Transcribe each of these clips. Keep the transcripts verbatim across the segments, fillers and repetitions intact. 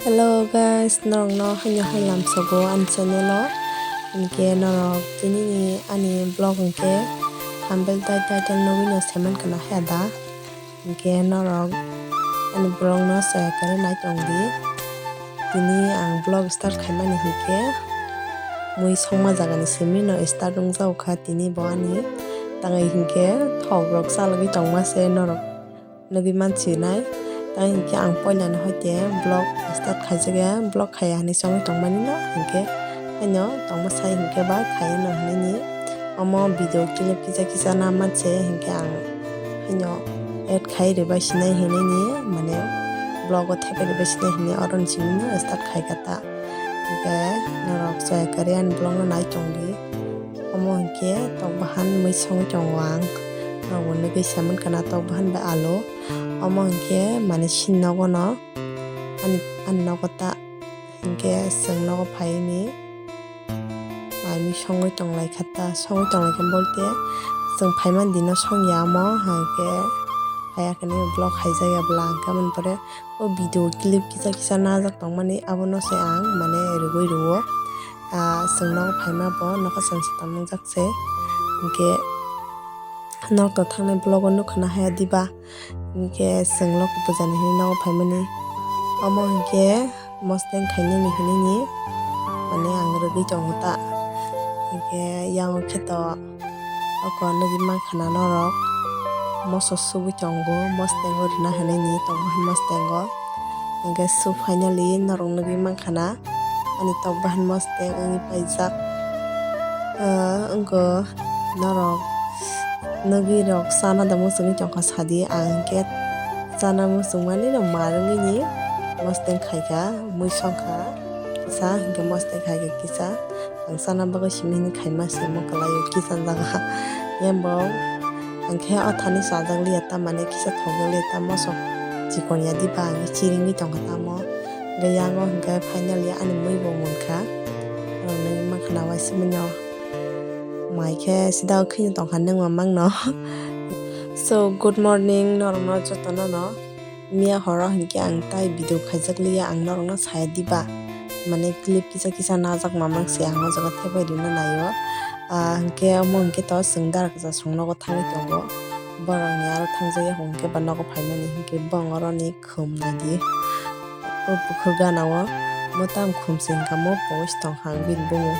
Hello guys, norokno haino hai lamsogo ani channel o. Hinkhe norok tini ni ani vlog hinkhe thumbnail tai title nugwi no saiman kana haya da. Hinkhe norok ani vlog no chaya kwrwi nai tong di. Tini ang vlog start khaimani hinkhe mui songma jagani simi no start wngjago kha tini bo ani. Tangwi hinkhe thok rok chalogwi tongma se norok nugwi mansinai. Tei hinkhe ang poilani hoite vlog start khaijak ya, vlog khaiya hinwi chongwi tongmani no hinkhe haino tongma sai hinkhe ba khaiya no hinwi ni omo video clip kisa kisa na manse hinkhe ang haino add khai rwbai sinai hinwi ni mane vlog o thepai rwbai sinai hinwi oro ni simi no start khaikha ta. Hinkhe norok chaya kwrwi ani vlog no nai tong di. Omo hinkhe tok bahan mui songwi tongo ang. Norokbo nugwi saiman kana tok bahan bai alu. Omo hinkhe mane sini nogo no ani, ani nogo ta hinkhe chwng nogo phaini. Mai mui songwi tonglaikha ta, songwi tonglaikha bolte chwng phaimani dino songya omo hinkhe phaiya khe vlog khaijak ya bwla hinkhe aboni pore. O video clip kisa kisa najak tongmani abono se ang mane rwgwi rwo. Ah, chwng nogo phaima bo nokha chwng se tongmani jak se. Hinkhe nok to thangnai vlog o nukha na haya diba? Hinkhe chwng lok bwjani hinwi nogo phaimani. Omo hinkhe mosteng khainani hinwi ni mane ang rwgwi tongo ta. Hinkhe yango khe to Oko nugwi mankha na norok moso subwi tongo, mostengo rwna hinwi ni tok bahan mostengo. Hinkhe so finally norok nugwi mankha na ani tok bahan mosteng wngwi paijak. Ah, wngkha norok nugwi rok chana da muchungwi tongkha sadi, ang hinkhe chana muchungmani no mar wngwi ni mosteng khaikha, mui songkha kisa, hinkhe mosteng khaikha kisa. Ang chana bagwi simi hinwi khaima se mo kwlaio kisa jaga. Yang bo ang khe o thani chajak liya ta mane kisa thokjak liya ta mosok chikon ya diba ang chiringwi tongkha tamo. Hwnkhe yango hwnkhe finally ani mui bo munkha. Ang nugwi mankha na waisingmano mai khe sida o kheno tongkha nungma mangno. So good morning norokno jotono no. Miya horo hinkhe ang tai video khaijak liya ang norokno saya diba. Mane clip kisa kisa najak mamang se ang o jaga thepai rwna naio. Ah, hinkhe omo hinkhe to chwng dara kwchar song nogo thangwi tongo. Borokni aro thangjak ya hinkhe ba nogo phaimani hinkhe bong oroni khum naidi. O bukhuk gana o mwtam khum se hinkha mo post tongkha ang bini bumung.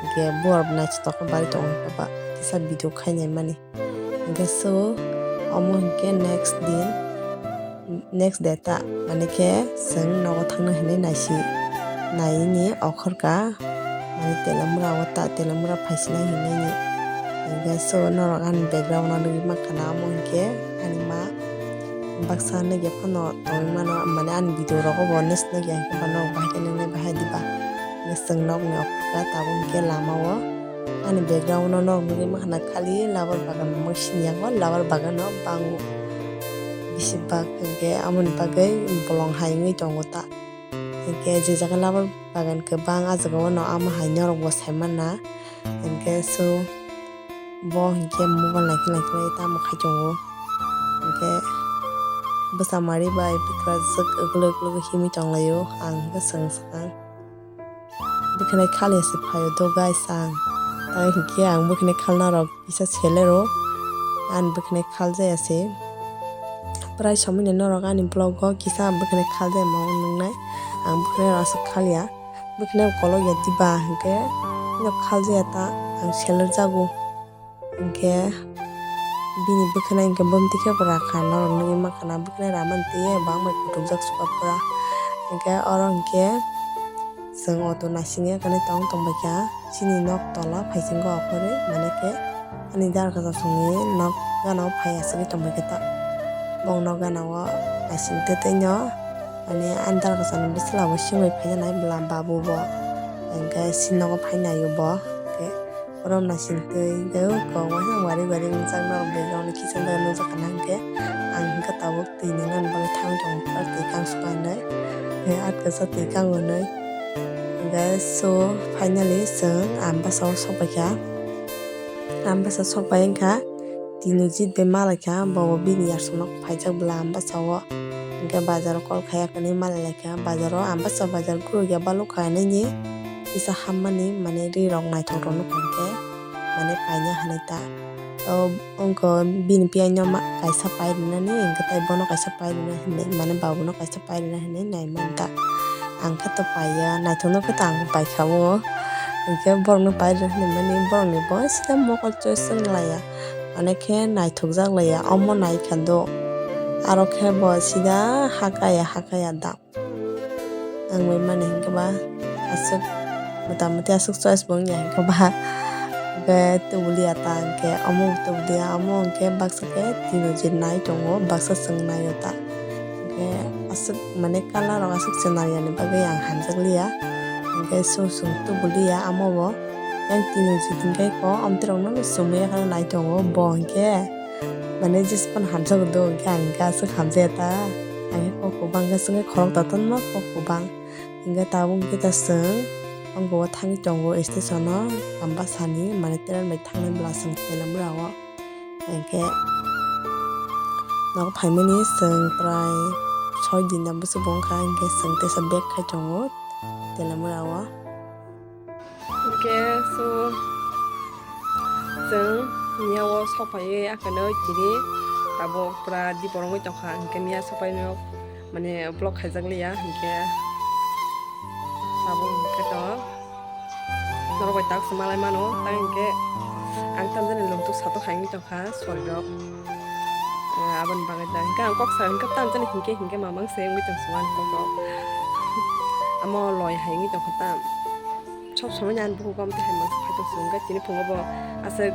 Hinkhe buarok naisik tongkha bari tongo hinkhe ba kisa video khainai mani. Hwnkhe so omo hwnkhe next din, next day ta, mane khe chwng nogo thangna hinwi naisi, naini okhorka, mane Telamura o ta, Telamura phaisinai hinwi ni. Hwnkhe so norok ani background o nugwi mankha na, omo hwnkhe ani ma baksa nugya phano tongwi mano, mane ani video rogo bo nugya hwnkhe ba norok bahai khe nuknai bahai diba. Hwnkhe chwng nokni okhorka tabuk hwnkhe lama o. Ani background o norok nugwi mankha na khali labar bagan mung siniya o labar bagan o bango. Bisi bak hwnkhe amoni bagwi bolong hai wngwi tongo ta. Hwnkhe je jaga labar bagan kwbang ah jaga o no ama hai norok bo sai mana. Hwnkhe so bo hwnkhe mobile naikhe naikhe tamo khai tongo. Hwnkhe bwsa mari bai bwkrajwk ukluk ukluk himwi tonglaio ang hwnkhe chwng swkang. Bwkhanai khaliya se phaio do guys ang. Tai hinkhe ang bwkhanai khalna rok kisa selero. Ani bwkhanai khaljaya se. Prai somoi norok ani vlog o kisa bwkhanai khaljaya ma nungnai. Ang bwkhanai rok aswk khaliya. Bwkhanai kolok ya diba hinkhe no khaljaya ta ang seler jago. Hinkhe bini bwkhanai hinkhe bumti khe bwra kha norok nugwi mankha na bwkhanai ramani twi bangbai kutukjak suka pura. Hinkhe oro hinkhe chwng auto naisingya khe tong tongbaikha chini nok tola phaisingo okhorwi mane khe ani dara kwchar songni nok gana o phai aswk tongbaikha ta. Bong nok gana o naising twi twi no mane ani dara kwchar ni bwsla bo singwi phaijaknai bwla babu bo hinkhe si nogo phainaio bo hinkhe. Oro naising twi hwnkhe o kok waisa wari wari wngjak norok background ni kisa nukjak kana hwnkhe ang hwnkhe tabuk twi nwnani bagwi thangwi tongo pura twi kang suka hinwi atkasa twi kang hinwi hwnkhe so finally chwng Ambasa o sokbaikha Ambasa sokbai wngkha Tinujit bai malaikha bo bini yarsong no phaijak bwla Ambasa o. Hwnkhe bazaro call khaiya hwnwi malai laikha, bazaro Ambassa bazar gurukya balukha hinwi kisa hammani, mane ri rok naithok rok nukha hwnkhe mane paina hinwi ta. O wngkha bini piyaino ma kaisa pai rwnani, hwnkhe tai bono kaisa pai rwna hinwi, mane babuno kaisa pai rwna hinwi nai manta. Ang khe to paiya, naithokno khe to ang paikha o. Hwnkhe borokno pai rwna hinwi mani borokni bo sida mokol choice wng laiya. Mane khe naithokjak laiya, omo naikha do. Aro khe bo sida hakaya, hakaya da. Ang bai mani hinkhe ba aswk, mota moti aswk choice bo wngya hinkhe ba. Hwnkhe tubuliya ta hinkhe omo bo tubuliya, omo hinkhe baksa khe tino je nai tongo, baksa chwng naio ta. Hinkhe aswk mane colour rok aswk chwng naiyani bagwi ang hamjakliya. Hinkhe chwng chwng tubuliya omo bo. Yang tino je hinkhe ko omtwi rokno chumui yakhwna nai tongo bo hinkhe. Mane jesa phano hamjakgo do, hwnkhe ang hwnkhe aswk hamjakya ta. Ang khe kok kubang khe chwngkhe khorok totonma kok kubang. Hwnkhe tabuk hwnkhe ta chwng ongkho o thangwi tongo station o, Ambassa ni mane train bai thangnai bwla chwng Telamura o. Hwnkhe nogo phaimani chwng prai soi din da bwswk bo wngkha, hwnkhe chwng teisa back khai tongo Telamura o. Hwnkhe so chwng miya o sokphaiwi akheno chini tabuk pura dipor wngwi tongkha, hwnkhe miya sokphaino mane vlog khaijak liya, hwnkhe tabuk hwnkhe to norok bai tak se malai mano, tei hwnkhe ang tamjani lungtuk satok hai wngwi tongkha sorirok. Eh, aboni bagwi da hwnkhe ang kok sa hwnkhe tamjani hinkhe hinkhe mamang se wngwi tong sung ani kokrok. Amo loi hai wngwi tongkha tam. Sob somoi ni ani bukugo amtwi hai mangsa phai tong sung hwnkhe tini phungo bo aswk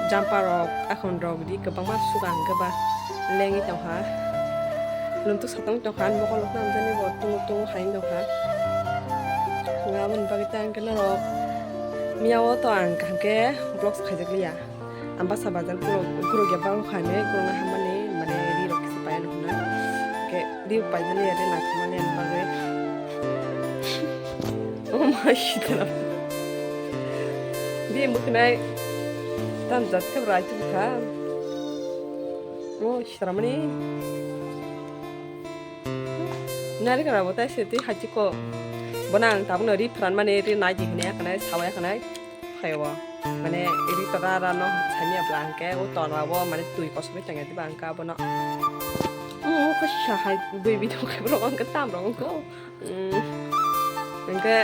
jumper rok akhon rok ri kwbangma suka hwnkhe ba lengwi tongkha. Lungtuk satong tongkha ani mokol rok namjani bo tungo tungo hai wngwi tongkha. Hwnkhe aboni bagwi ta hwnkhe norok miya o to ang kaham khe vlogs khaijak liya. Ambassa bazar guruk, guruk ya bang kha ne, guruk na hamani, mane ri rok kisa paya nukna. Ke ri paijani ya, ri na thamani ang bagwi. Oh my God. Bi muknai tam jat khe bwrai tu kha. Oh, shramani. Nari kara bo tai se twi hachiko. Bona ang tabukno ri phran mani, ri nai di hwnwi, akhwnai sawi akhwnai. Phaiwo. Mane, ri to ra ra no sami abla hwnkhe, o tola o, mane, twi kosogwi tongya diba hwnkhe abono. Mm, kho sa hai, bui bidong khai borok hwnkhe tam rok hwnkhe. Mm. Hwnkhe,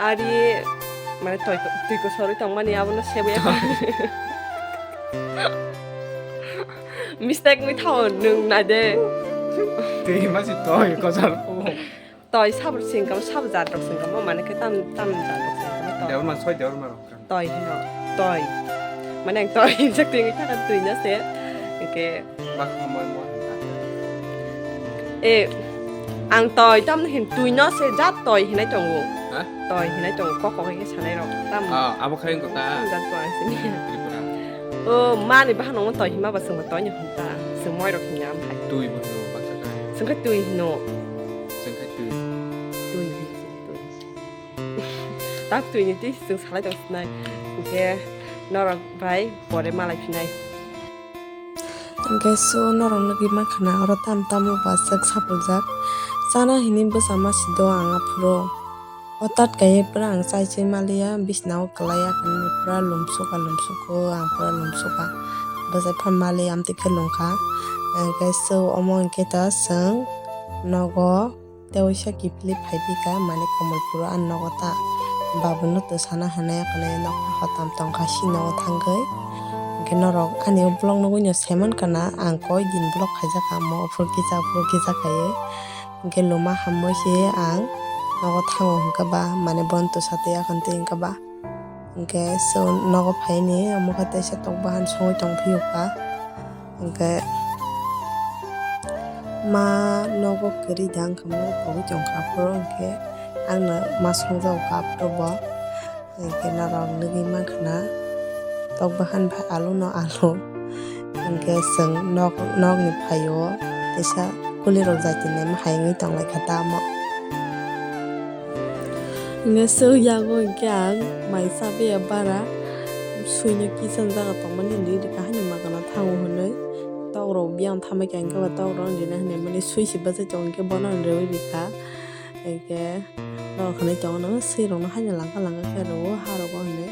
ari, mane, twi, twi kosogwi tongmani abono sebwi. Mistake wngwi thago nwng nai de. Twi ma si twi kosogwi. Toi sabur singkam, sab jat rok singkam, mane khe tam, tam jat rok singkam toi. Deorma soi deorma rok. Toi hino, toi. Mane ang toi hinjak twi wngwi thaka twi no se. Hwnkhe. Bak mo mo. Eh, ang toi tam hin twi no se jat toi hinai tongo. Ha? Toi hinai tongo, kok kok khe sanai rok. Tam. Ah, abo khai ko ta. Tam jat toi sini. Tripura. O mani bahan no toi hima ba singba toi ni hon ta. Sing moi rok hinya am hai. Twi bo no baksa khai. Sing khe twi hino. Sing khe twi. Twi hino, twi. Tak twi ni twi sing salai tong sinai. Hwnkhe norok bai pore malai phinai. Hwnkhe so norok nugwi mankha na oro tam tamo ba swk sapuljak. Chana hini bwsa ma si do ang aphuru. Hothat kaiwi pura ang chai chai maliya, bisna o kwlaiya, khe pura lumsukha, lumsukha, ang pura lumsukha. Bwsai phan maliya, amtwi khe lungkha. Hwnkhe so omo hwnkhe ta chwng nogo tei waisa kiphilwi phaiphikha, mane Komolpuro ani nogo ta. Babuno to sana hwnwi, kwnwi nok hotam tongkha, si nogo thangwi. Hwnkhe norok ani o vlog nugwi no saimankha na, ang koi din vlog khaijakha, omo aphuru kisa, aphuru kisa khaiwi. Hwnkhe luma hamwi se ang nogo thango hwnkhe ba, mane bono twsa twi akhantwi hwnkhe ba. Hwnkhe chwng nogo phaini omo khe teisa tok bahan songwi tongphiyokha. Hwnkhe ma nogo kwrwi da wngkha, ma pogwi tongkha aphuru, hwnkhe angno ma songjago kha aphuru bo. Hwnkhe norok nugwi mankha na tok bahan bai alu no alu. Hwnkhe chwng nok, nokni phaio teisa kulirok jaitinai ma hai wngwi tonglaikha tamo. Hwnkhe chwng yago hwnkhe ang mai chabiya bara suino kisan jaga tongmani hinwi kahani magana thango hwnwi. tok rok biyang thamwi kha, hwnkhe ba tok rok rina hinwi mani swi si bwsai tongo, hwnkhe bono rewi rikha. Hwnkhe norok hinwi tongo, nang swi rokno haino langka langka khe rwo ha rogo hinwi.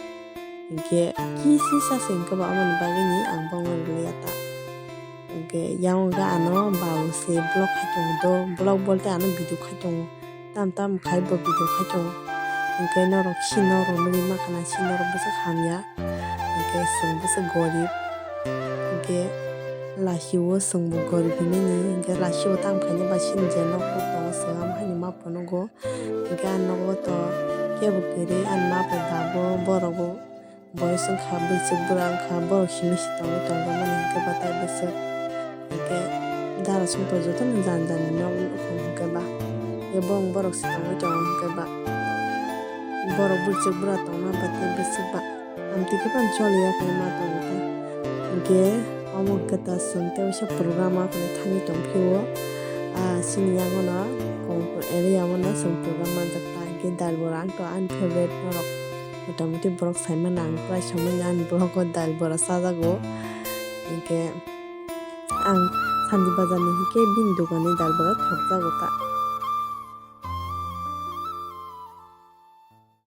Hwnkhe kisi sa se hwnkhe ba, aboni bagwi ni ang bono rwliya ta. Hwnkhe yang hwnkhe ano babu se vlog khai tongo, do vlog bolte ano video khai tongo, tam tam khai bo video khai tongo. Hwnkhe norok si norok nugwi mankha na, si norok bwswk hamya, hwnkhe chwng bwswk gorib, hwnkhe lasio chwngbo gorib hinwi ni, hwnkhe lasio tam khaina ba sini je nok tongo chwng amo haino ma phunugo. Hwnkhe ang nogo to kebo kwrwi, ani ma bai babo borok bo boyos wngkha, bwswk bura wngkha, borok simi si tongwi tongmani hwnkhe ba tai bwswk. Hwnkhe dara songkha jotono jani jani nok nukhung hwnkhe ba. Hwnkhe bo borok si tongwi tongo hwnkhe ba. Borok bwswk bura tongma ba tei bwswk ba. Amtwi khe phano choliya khe ma tongo ta. Hwnkhe omo hwnkhe ta chwng tei waisa program o khe thangwi tongphio. Ah, chini yagono Kongpur area o no chwng program manjak ta. Hwnkhe dal bora ang to ani favorite norok. Motamoti borok saimano ang prai saimano ani vlog o dal bora chajago. Hwnkhe ang Sandi Bazar ni hwnkhe bini dogan ni dal bora thokjago ta.